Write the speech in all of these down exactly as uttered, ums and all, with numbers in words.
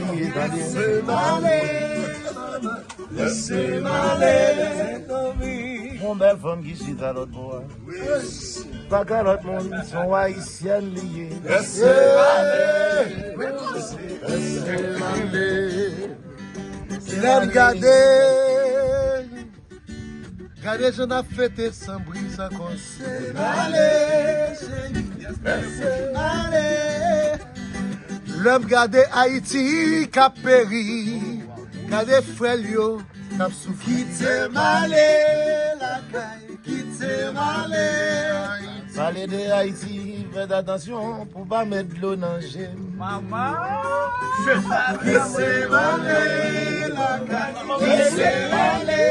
Lese m ale, lese m ale. Yon bèl fanm ki chita lòt bò a. Pa ka lòt moun, se yon ayisyèn li ye. Lese m ale, lese m ale. Lè m gade, gade jan n ap fete san bri, san kòz. Lese m ale, lese m ale. Lè m gade Ayiti k ap peri, gade frè l yo k ap soufri. Kite m ale lakay, kite m ale. Pale de Ayiti, fè atansyon pou pa met dlo nan je m. Mama! Kite m ale lakay, kite m ale.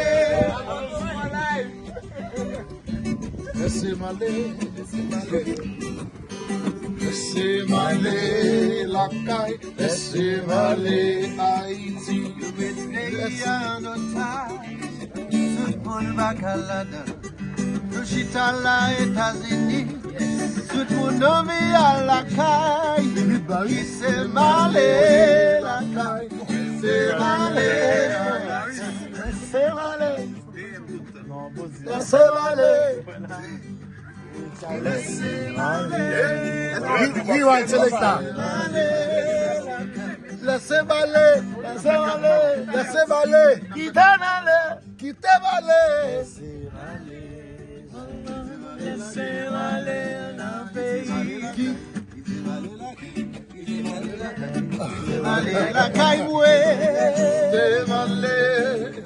Lese m ale, lese m ale. Lese m ale lakay, lese m ale Ayiti. Yo met peyi a an otaj, tout moun pa ka ladan. Nou chita la Etazini, tout moun anvi al lakay. Kite m ale lakay, kite m ale. Lese m ale. Lese m ale. Re-, rewind, selecta. Lese m ale, lese m ale, lese m ale. Kite m ale, kite m ale. Lese m ale nan peyi. Ale lakay mwen. Te m ale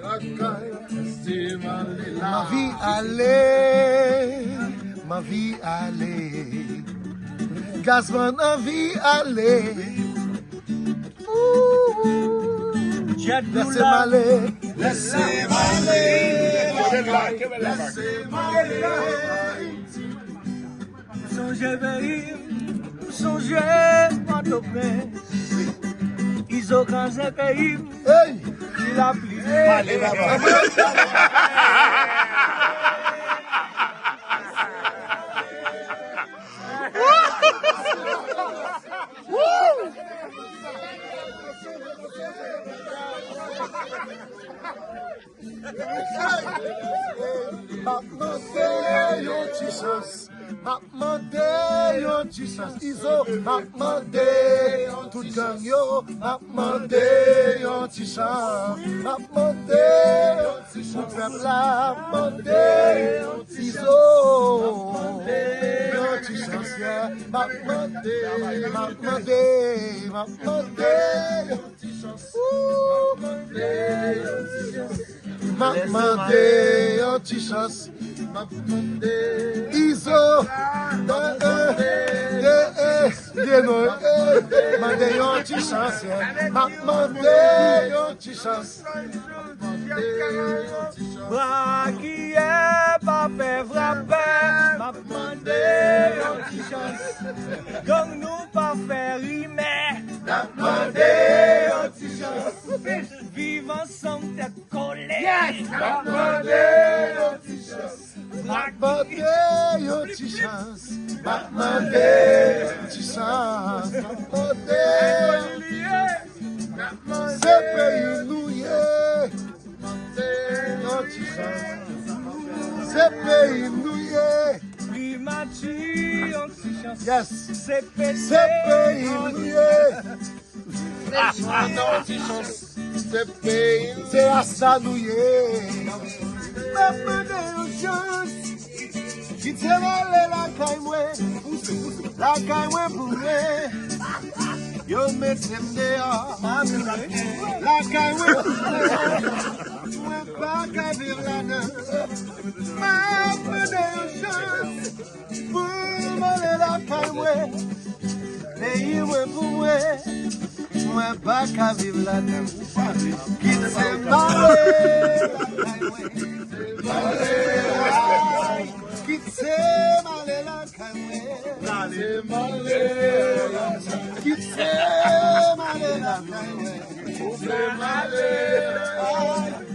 lakay, te m ale la. M anvi ale, m anvi ale. Gazman anvi ale. Lese m ale. Lese m ale. Lese m ale. M sonje peyi m, m sonje Pòtoprens. Izo kraze peyi m, hey! Ti lapli. M ap mande yon ti chans. M ap mande yon ti chans. Izo, m ap mande tout gang yo. M ap mande yon ti chans. M ap mande yon ti chans pou pèp la. M ap mande yon ti chans. Izo, yon ti chans, yeah. M ap mande, m ap mande, m ap mande yon ti chans. M ap mande yon ti chans. M ap mande. Izo. Eh, eh, eh, eh, eh, non, eh, mande yon ti chans, yeah. M ap mande yon ti chans. Brakiyè pa pè frape. M ap mande yon ti chans. Gang nou pa fè rimè. N ap mande yon ti chans. Viv ansanm, tèt kole. Yes! N ap mande yon ti chans. M ap mande yon ti chans. M ap mande yon ti chans. M ap mande. Se peyi nou ye. Yon ti chans. Se peyi nou ye. Primati, yon ti chans. Yes. Se peyi nou ye. Yon ti chans. Se peyi nou. Se rasta nou ye. M ap mande yon chans. Kite m ale lakay mwen. Lakay mwen pou mwen. Yo mete m deyò. Lakay mwen pou mwen. Mwen pa ka viv ladan. M ap mande yon chans pou m ale lakay mwen. Peyi mwen pou mwen. Mwen pa ka viv ladan. Kite m ale lakay mwen. Kite m ale lakay mwen. Kite m ale lakay mwen.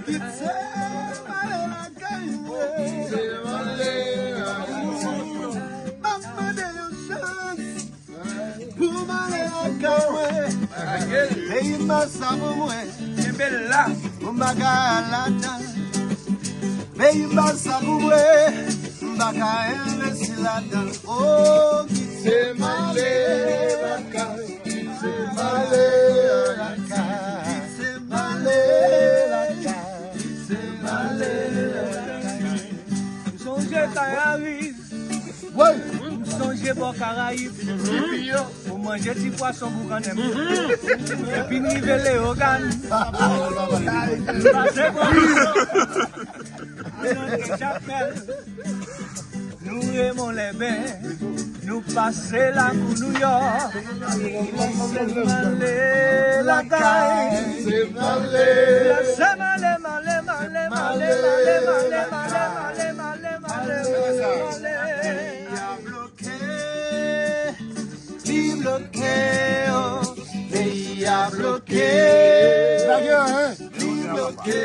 Kite m ale lakay mwen. Kite m ale lakay mwen. M ap mande yon chans pou m ale lakay mwen. Peyi m sa pou mwen. Kenbe la. Pou m pa ka al ladan. Peyi m sa pou mwen. M pa ka envesti ladan. O, kite m ale lakay. Kite m ale lakay. Kite m ale lakay. Kite m ale lakay. M sonje Kayarib. Wi. M sonje bò Karayib. Pou manje ti pwason boukannè m. Epi n rive Leyogàn. N pase Pòtoprens. N antre Jakmèl. Nou Remon Lèben. Nou pase lakou Nouyòk. Lese m ale lakay. Lese m ale, m ale, m ale, m ale. Peyi a bloke, li bloke, o, peyi a bloke. Li bloke,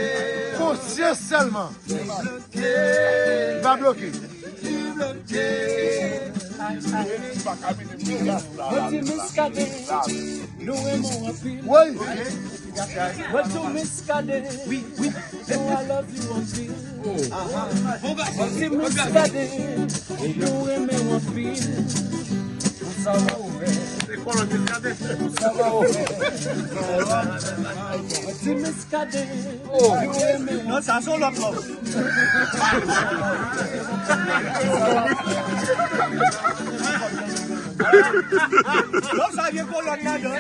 konsyans sèlman. Li bloke, li pa bloke. Li bloke. Mwen di Miskaden, nou renmen w anpil. Wi. Mwen di Miskaden, wi, wi. Mwen di Miskaden, nou renmen w anpil. Pou sa w a ouvè. Pou sa w a ouvè. Mwen di Miskaden, nou renmen w. Non, sa se yon lòt lòt. Non, sa gen kolòn ladan.